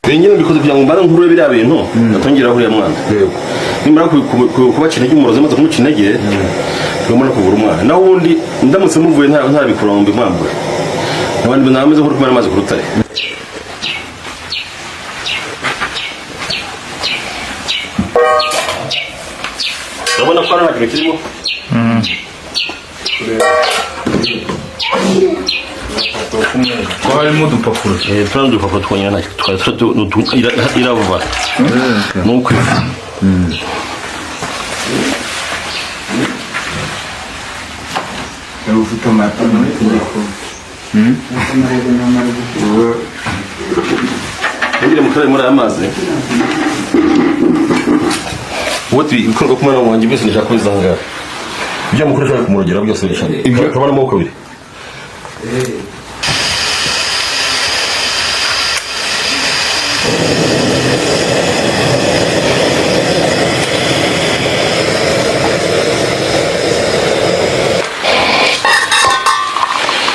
Ibi nyine mbikoze kugira ngo mbanze nkurure biriya bintu natongeraho uriya mwana. Nimara kubaca intege, umurozi amaze kumuca intege, tugomba no kuvura umwana. Naho ubundi ndamutse muvuye ntabikura ngo mbimwambure, abandi nameze nk'uri kumena amazi ku rutare. Urabona ko hano nta kintu kirimo. Ko harimo udupapuro? Turiya dupapuro twonyine ntacyo twari irava ni uko iva. Yari ufite amata mu itegeko. Ntugire mukarabe muri aya mazi. Ubu ibikorwa ku mwana wanjye byose ndashaka kubizangara, ibyo mukoresha kumurogera byose bishaka ibyo akaba n'amaboko abiri.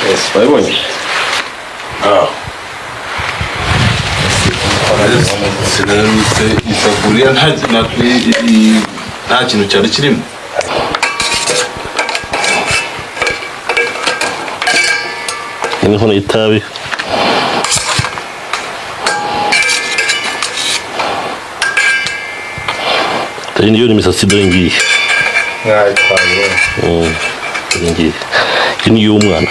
Yes, wabibonye? Ah. Sinarutse isafuriya, nta kintu cyari kirimo. Iyi ni inkono y'itabi. Dore niyo ni imisatsi, dore ngiyi. Mwayitwaye. Dore ngiyi. Iyi ni iy'umwana.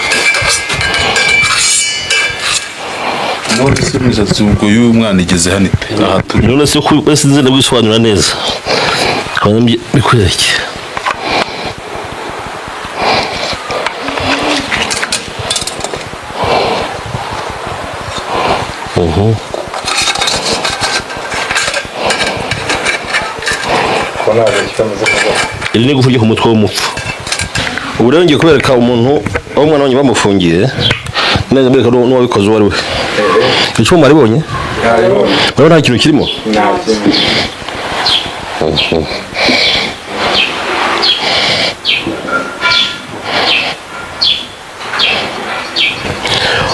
None se imisatsi ubwo y'uyu mwana igeze hano ite aha turi? None se ko wese nzi ndabisobanura neza. Nkaba mbikwereke. Ko ntabwo kikameze neza. Iri ni igufa ryo ku mutwe w'umupfu. Ubu rero ngiye kubereka umuntu aho umwana wanjye bamufungiye neza, mbereka n'uwabikoze uwo ari we. Icyuma waribonye? Ntabibonye. Urabona nta kintu kirimo. Nta kintu.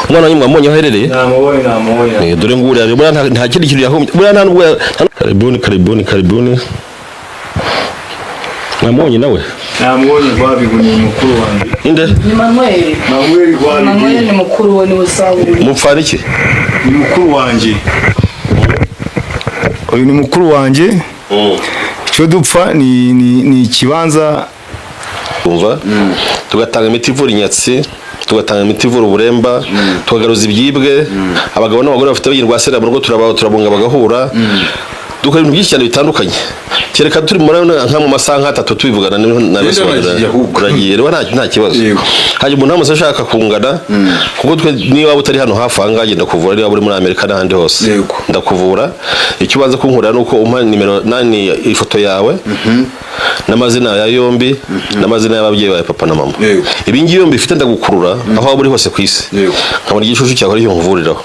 Umwana wanjye mwamubonye aho aherereye? Namubonye, namubonye. Dore nguriya buriya nta kindi kintu yahombye, buriya nta nubwo karibuni, karibuni, karibuni. Mwamubonye nawe? Namubonye, Rwabigwi ni mukuru wanjye. Inde? Ni Manuel. Manuel. Manuel Rwabigwi. ni mukuru we, niwe Sawuli. Mupfana iki? Ni mukuru wanjye. Uyu ni mukuru wanjye. Icyo dupfa ni ikibanza. Umva, tugatanga imiti ivura inyatsi, tugatanga imiti ivura uburemba, tukagaruza ibyibwe. Abagabo n'abagore bafite bagirwa sera mu rugo, turabunga bagahura. Dukora ibintu byinshi cyane bitandukanye. Kereka turi muri nka mu masaha nk'atatu tubivugana nabisobanura. Nagiye ahubwo. Uragiye rero, nta kibazo. Yego. Hanyuma umuntu wese ashaka kungana, kuko twe niba waba utari hano hafi aha ngaha ndakuvura, niba uri muri Amerika n'ahandi hose Yego. ndakuvura. Icyo ubanza kunkorera ni uko umpa nimero nani, ifoto yawe n'amazina ya yombi n'amazina y'ababyeyi bawe, papa na mama. Yego. Ibi ngibi iyo mbifite ndagukurura aho waba uri hose ku isi, Yego. nkabona igicucu cyawe aricyo nkuvuriraho.